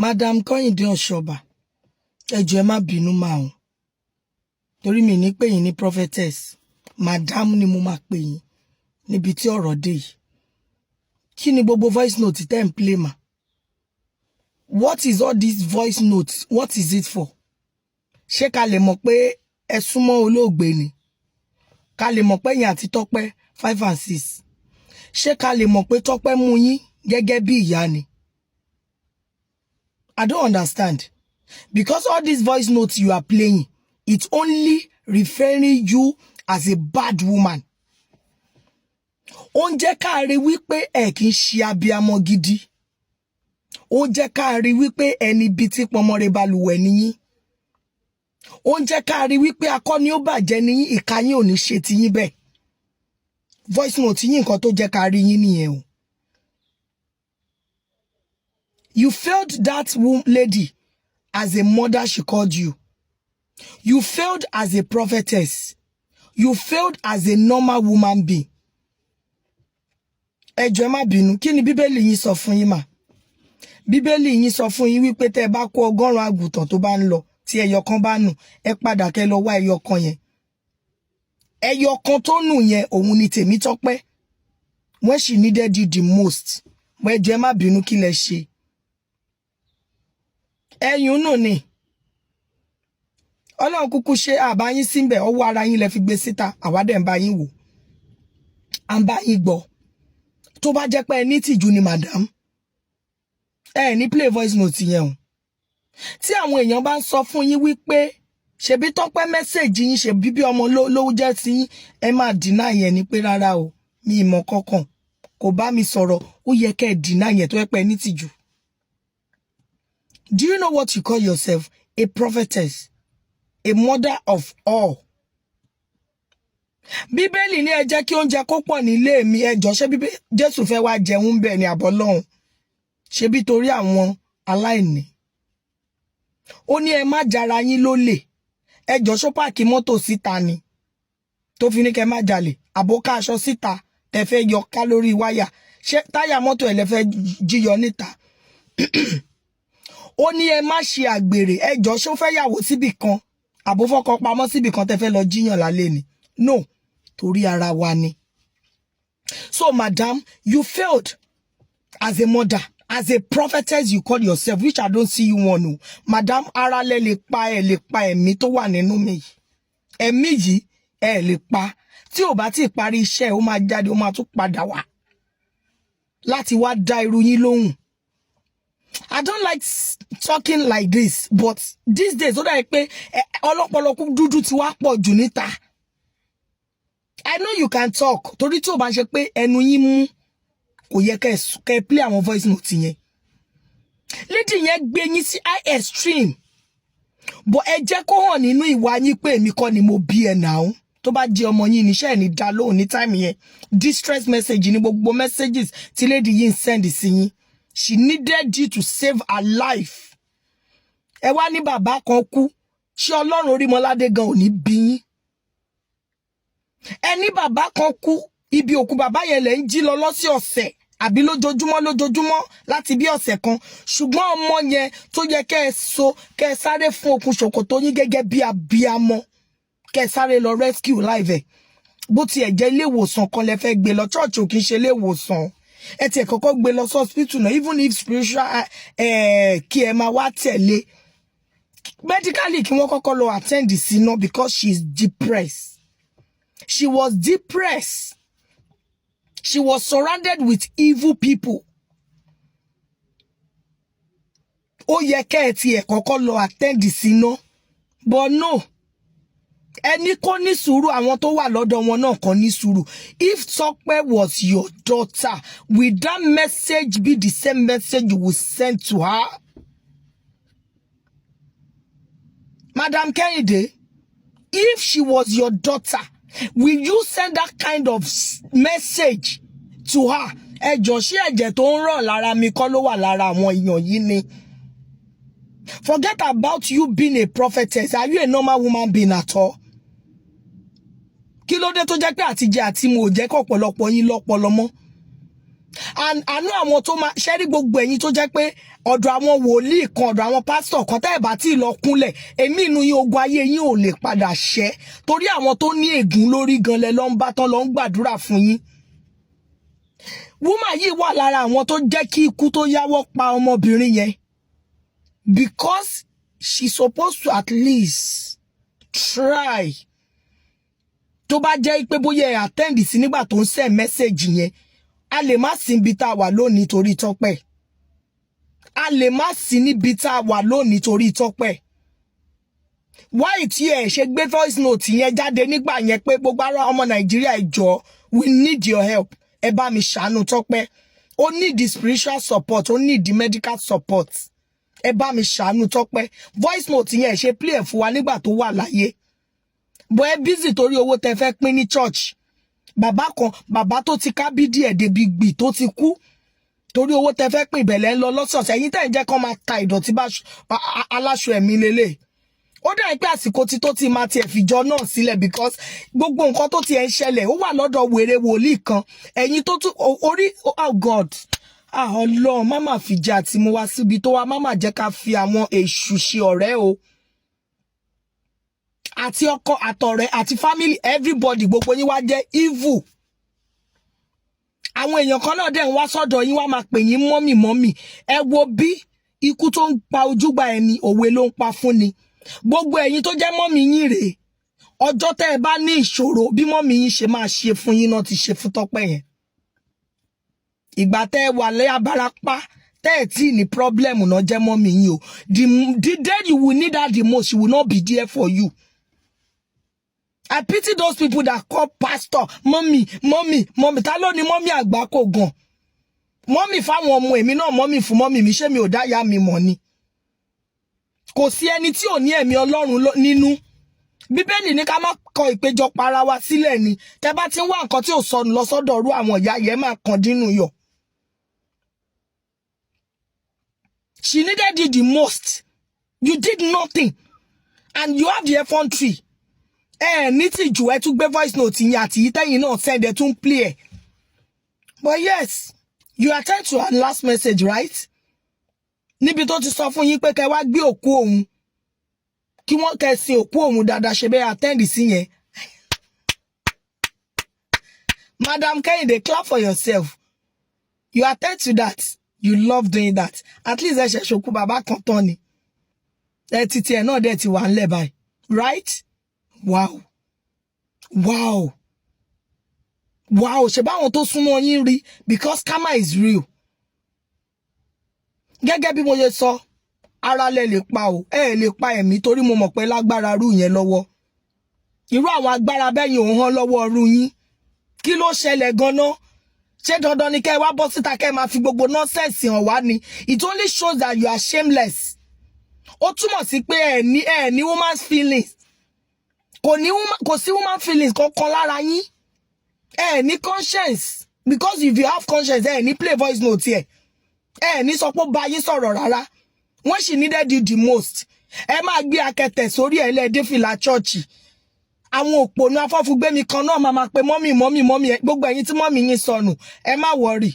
Madam Kọ́yìndé Ọ̀ṣọ́bà, ẹ jọ̀ọ́, ẹ má bínú máa o, torí mi ní pè yín ní prophetess, madam ni mo máa pè yín níbi tí ọ̀rọ̀ dé yìí. Kí ni gbogbo voice note tẹ́ ń play mà? What is all this voice note? What is it for? Ṣé ká lè mọ̀ pé ẹ súnmọ́ olóògbé ni? Ká lè mọ̀ pé ẹ̀yin àti Tọ́pẹ́ five and six? Ṣé ká lè mọ̀ pé Tọ́pẹ́ mú yín gẹ́gẹ́ bí ìyá ni? I don't understand, because all these voice notes you are playing, it's only referring you as a bad woman. Ó ń jẹ́ ká rí wípé ẹ kì í ṣe abiamọ gidi. Ó ń jẹ́ ká rí wípé ẹni bíi tí pọnmọre balùwẹ̀ níyín. Ó ń jẹ́ ká rí wípé akọni ó bàjẹ́ níyín, ìka yín ò ní ṣe tiyín bẹ́ẹ̀. Voice note yín, nǹkan tó jẹ́ ká rí yín nìyẹn o. You failed that lady as a mother she called you. You failed as a prophetess. You failed as a normal woman being. Ẹ jọ̀ọ́, ẹ má bínú. Kí ni Bíbélì yín sọ fún yín mà? Bíbélì yín sọ fún yín wípé tẹ́ ẹ bá kó 100 àgùntàn tó bá ń lọ, tí ẹyọ kan bá nù, ẹ padà kẹ́ lọ wá ẹyọ kan yẹn. Ẹyọ kan tó nù yẹn, òun ni Tèmítọ́pẹ́ when she needed you the most. Ẹ jọ̀ọ́, ẹ má bínú, kí lẹ ṣe? Ẹ̀yùn nù ni. Ọlọ́run kúkú ṣe àbá yín síbẹ̀, ọwọ́ ara yín lẹ fi gbé síta, àwa dẹ̀ ń bá yín wò, à ń bá yín gbọ́. Tó bá jẹ́ pé ẹ ní tìjú ni, madam, ẹ ní play voice note yẹn o. Tí àwọn èèyàn bá ń sọ fún yín wípé ṣebí Tọ́pẹ́ message yín, ṣe bíbí ọmọ ló jẹ́ sí yín, ẹ máa deny yẹn ni pé rárá o, mi ìmọ̀ kankan, kò bá mi sọ̀rọ̀. Ó yẹ kẹ́ ẹ deny yẹn tó yẹ pé ẹ ní tìjú. Do you know what you call yourself? A prophetess, a mother of all. Bíbélì ní ẹ jẹ́ kí oúnjẹ kó pọ̀ nílé mi. Ẹ jọ̀ọ́, ṣé bíbélì Jésù fẹ́ wá jẹun bẹ́ẹ̀ ni àbọ̀ lọ́hùn? Ṣebí torí àwọn aláìní. Ó ní ẹ má jara yín lólè. Ẹ jọ̀ọ́, ṣó park mọ́tò síta ni tó fi ní kẹ́ má jalè? Àbó ká aṣọ síta tẹ́ fẹ́ yọ ká lórí wáyà? Ṣé táyà mọ́tò ẹ̀ lẹ fẹ́ jíyọ níta? Ó ní ẹ má ṣe àgbèrè. Ẹ jọ̀ọ́, ṣó fẹ́ yàwó síbì kan, àbó fọkọ pamọ́ síbì kan tẹ́ fẹ́ lọ jíyàn lálẹ́ ni? No, torí ara wa ni. So madam, you failed as a mother, as a prophetess you call yourself, which I don't see you one o. Madam, ara lẹ lè pa, ẹ lè pa ẹ̀mí tó wà nínú mi yìí. Ẹ̀mí yìí, ẹ lè pa. Tí ò bá tí ì parí iṣẹ́, ó máa jáde, ó máa tún padà wá láti wá dá irú yín lóhùn. I don't like talking like this, but these days, ó dàbí pé ọlọ́pọlọ dúdú ti wá pọ̀ jù níta. I know you can talk, torí tí ò bá ń ṣe pé ẹnu yín mú, kò yẹ kẹ́ ẹ play àwọn voice note yẹn. Lady yẹn gbé yín sí high extreme, but ẹ jẹ́ kó hàn nínú ìwà yín pé èmi kọ́ ni mo bí ẹ náà. Tó bá jẹ́ ọmọ yín níṣẹ́ ẹ̀ ní dá lóhùn ní time yẹn. Distress message ní gbogbo messages tí lady yìí ń send sí yín. She needed you to save her life. Ẹ wá ní bàbá kan kú. Ṣé Ọlọ́run Orímọládé gan ò ní bí yín? Ẹ ní bàbá kan kú, ibi òkú bàbá yẹn lẹ ń jí lọ lọ́sọ̀ọ̀sẹ̀ àbí lójoojúmọ́ lójoojúmọ́ láti bí ọ̀sẹ̀ kan, ṣùgbọ́n ọmọ yẹn tó yẹ kẹ́ ẹ so, kẹ́ ẹ sáré fún okùn ṣòkòtò yín gẹ́gẹ́ bí abiyamọ, kẹ́ ẹ sáré lọ rescue life ẹ̀, bó tiẹ̀ jẹ́ ilé ìwòsàn kan lẹ fẹ́ gbé lọ, church ò kì í ṣe ilé ìwòsàn, ẹ tiẹ̀ kọ́kọ́ gbé lọ sí hospital náà, even if spiritual kí ẹ máa wá tẹ̀lé medically, kí wọ́n kọ́kọ́ lọ attend sí náà, because she is depressed. She was depressed. She was surrounded with evil people. Ó yẹ kẹ́ ẹ tiẹ̀ kọ́kọ́ lọ attend sí náà, but no, ẹni kó ní sùúrù, àwọn tó wà lọ́dọ̀ wọn náà kàn ní sùúrù. If Tope was your daughter, will that message be the same message you will send to her? Madam Kehinde, if she was your daughter, will you send that kind of message to her? Ẹ jọ̀ọ́, ṣé ẹ̀jẹ̀ tó ń rọ̀ lára mi kọ́ ló wà lára àwọn èèyàn yìí ni? Forget about you being a prophetess. Are you a normal woman being at all? Kí ló dé tó jẹ́ pé àtijẹ àti mu ò jẹ́ kó ọ̀pọ̀lọpọ̀ yín lọ́pọlọ mọ́? And àánú àwọn tó máa ṣẹ́rí, gbogbo ẹ̀yin tó jẹ́ pé ọ̀dọ̀ àwọn wòlíì kan, ọ̀dọ̀ àwọn pásítọ̀ kan tẹ́ ẹ̀ bá tí ì lọ kúnlẹ̀, èmi inú yín, ogun ayé yín ò lè padà ṣẹ́, torí àwọn tó ní ègún lórí gan lẹ lọ ń bá tán lọ ń gbàdúrà fún yín. Woman yìí wà lára àwọn tó jẹ́ kí ikú tó yáwọ́ pa ọmọbìnrin yẹn, because she supposed to at least try. Tó bá jẹ́ pé bóyá ẹ attend sí nígbà tó ń send message yẹn, a lè má sí ibi tá a wà lónìí torí Tọ́pẹ́. A lè má sí níbi tá a wà lónìí torí Tọ́pẹ́. Why tí ẹ ṣe gbé voice note yẹn jáde nígbà yẹn pé gbogbo ara ọmọ Nàìjíríà, ẹ jọ̀ọ́, we need your help, ẹ bá mi ṣàánú Tọ́pẹ́, ó need the spiritual support, ó need the medical support, ẹ bá mi ṣàánú Tọ́pẹ́? Voice note yẹn, ẹ ṣe play ẹ fún wa nígbà tó wà láyé bọ́? Ẹ busy torí owó tẹ fẹ́ pín ní church. Bàbá kan, bàbá tó ti ká bídí ẹ̀ débi gbì tó ti kú, torí owó tẹ fẹ́ pín ìbẹ̀lẹ̀ ń lọ lọ́sọ̀ọ̀sẹ̀. Ẹ̀yin tẹ̀ ń jẹ́ kán máa ta ìdọ̀tí bá aláṣọ ẹ̀mí lélẹ̀. Ó dà pé àsìkò tí tó ti máa tiẹ̀ fìjọ náà sílẹ̀, because gbogbo nǹkan tó tiẹ̀ ń ṣẹlẹ̀, ó wà lọ́dọ̀ wèrè wòlíì kan. Ẹ̀yin tó tún orí, oh God, ah, Ọlọ́run, má má fìjà àti mo wá síbi tó wá, má má jẹ́ ká fi àwọn èṣù ṣe ọ̀rẹ́ o, àti ọkọ àtọ̀rẹ́ àti family, everybody, gbogbo yín wá jẹ́ evil. Àwọn èèyàn kan náà dẹ̀ ń wá sọ́dọ̀ yín, wá máa pè yín mummy, mummy. Ẹ wo bí ikú tó ń pa ojúgbà ẹni, òwe ló ń pa fún ni. Gbogbo ẹ̀yin tó jẹ́ mummy yín rèé, ọjọ́ tẹ́ ẹ bá ní ìṣòro, bí mummy yín ṣe máa ṣe fún yín náà ti ṣe fún Tọ́pẹ́ yẹn. Ìgbà tẹ́ ẹ wà lẹ́ abarapá, tẹ́ ẹ tí ní problem náà jẹ́ mummy yín o. The day you will need her the most, she will not be there for you. I pity those people that call pastor mummy, mummy, mummy. Ta ló ní mummy àgbákò gan? Mummy fáwọn ọmọ èmi náà, mummy fún mummy mi, ṣé mi ò dá ìyá mi mọ̀ ni? Kò sí ẹni tí ò ní ẹ̀mí Ọlọ́run nínú. Bíbélì ní ká má kọ ìpéjọpọ̀ ara wa sílẹ̀ ni. Tẹ́ bá ti ń wá nǹkan tí ò sọnù lọ sọ́dọ̀ ọ̀rú àwọn ìyá yẹn, máa kàn dínú yọ̀. She needed you the most. You did nothing. And you have the effrontery. Ẹ ní tìjú, ẹ tún gbé voice note yẹn àti yìí tẹ́yìn náà send, ẹ tún play ẹ. But yes, you attend to her last message, right? Níbi tó ti sọ fún yín pé kẹ́ wá gbé òkú òun, kí wọ́n kẹ́ sin òkú òun dáadáa, ṣe bẹ́ẹ̀ attend sí yẹn. Madam Kehinde, clap for yourself. You attend to that. You love doing that. At least ẹ ṣe ṣòkú bàbá kan tán ni. Ẹ títí ẹ náà dẹ̀ ti wà ńlẹ̀ báyìí. Right? Wow. Wow. Wow. Ṣe báwọn tó súnmọ́ yín rí, because karma is real. Gẹ́gẹ́ bí mo ṣe sọ, ara lẹ lè pa o, ẹ lè pa ẹ̀mí, torí mo mọ̀ pé lágbára rú yẹn lọ́wọ́. Irú àwọn agbára bẹ́yìn òun hàn lọ́wọ́ ọrú yín. Kí ló ṣẹlẹ̀ gan-an? Ṣé dandan ni kẹ́ ẹ wá bọ́ síta, kẹ́ ẹ máa fi gbogbo nonsense hàn wá ni? It only shows that you are shameless. Ó túmọ̀ sí pé ẹ ní woman's feelings. Kò sí woman feelings kankan lára yín. Ẹ ní conscience, because if you have conscience, ẹ ní play voice note ẹ. Ẹ ní sọ pé ó bá yín sọ̀rọ̀ rárá. When she needed you the most, ẹ máa gbé akẹtẹ̀ sórí ẹ̀ lẹ́ẹ̀dẹ́ fìlà chọ́ọ̀chì. Àwọn òpònú afọ́fúgbẹ́mi kan náà máa máa pe mummy, mummy, mummy. Gbogbo ẹ̀yin tí mummy yín sọnù, ẹ má worry,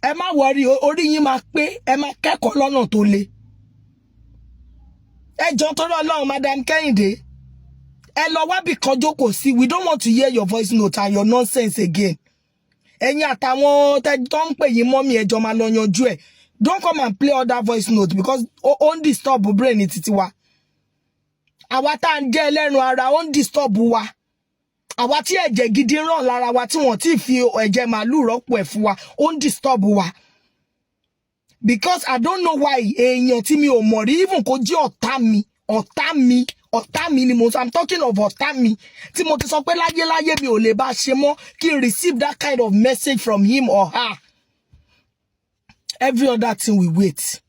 ẹ má worry, orí yín máa pé, ẹ máa kẹ́kọ̀ọ́ lọ́nà tó le. Ẹ jọ̀ọ́, torí Ọlọ́run, Madam Kẹ́hìndé, ẹ lọ wábì kan jókòó sí. We don't want to hear your voice note and your nonsense again. Ẹ̀yin àtàwọn tó ń pè yín mummy, ẹ jọ̀ọ́, máa lọ yanjú ẹ̀. Don't come and play other voice note, because ó ń disturb brain títí wa. Àwa tá à ń jẹ́ ẹlẹ́run ara, ó ń disturb wa. Àwa tí ẹ̀jẹ̀ gidi ràn lára wa, tí wọ́n ti fi ẹ̀jẹ̀ màálù rọ́pò ẹ̀ fún wa, ó ń disturb wa, because I don't know why èèyàn tí mi ò mọ̀ rí, even kó jẹ́ ọ̀tá mi, ọ̀tá mi, ọ̀tá mi ni mo sọ, I'm talking of ọ̀tá mi tí mo ti sọ pé láyéláyé mi ò lè bá ṣe mọ́, kí n receive that kind of message from him or her. Every other thing we wait,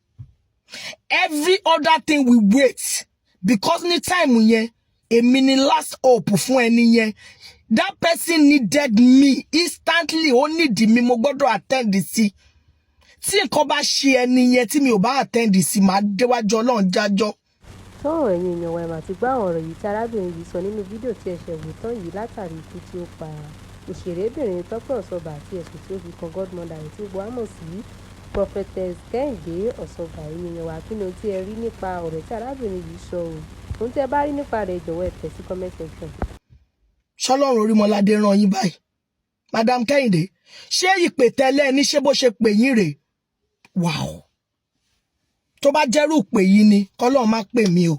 every other thing we wait, because ní time yẹn, èmi ni last hope fún ẹni yẹn. That person needed me instantly. Ó need mi, mo gbọ́dọ̀ attend sí. Tí nǹkan bá ṣe ẹni yẹn tí mi ò bá attend sí, màá déwájú Ọlọ́run jájọ́. Tó, ẹ̀yin èèyàn wa, ẹ̀ mà ti gbọ́ àwọn ọ̀rọ̀ yìí tí arábìnrin yìí sọ nínú fídíò tí ẹ ṣẹ̀ wò tán yìí látàrí ikú tí ó pa Òṣèrébìnrin Tọ́pẹ́ Ọ̀ṣọ́bà àti ẹ̀sùn tí ó fi kan godmother rẹ̀ tí gbogbo wa mọ̀ sí Prophetess Kẹ́hìndé Ọ̀ṣọ́bà. Ẹ̀yin èèyàn wa, kí ni ohun tí ẹ rí nípa ọ̀rọ̀ tí arábìnrin yìí sọ o? Ohun tí ẹ bá rí nípa rẹ̀, jọ̀wọ́ ẹ tẹ̀ sí comment section. Ṣọlọ́run Orímọládé rán yín báyìí, Madam Kẹ́hìndé? Ṣé ìpè tẹ́lẹ̀ ní ṣé bó ṣe pè yín rèé? Wow, tó bá jẹ́rù pè yín ni, kọ́lọ́run má pè mí o.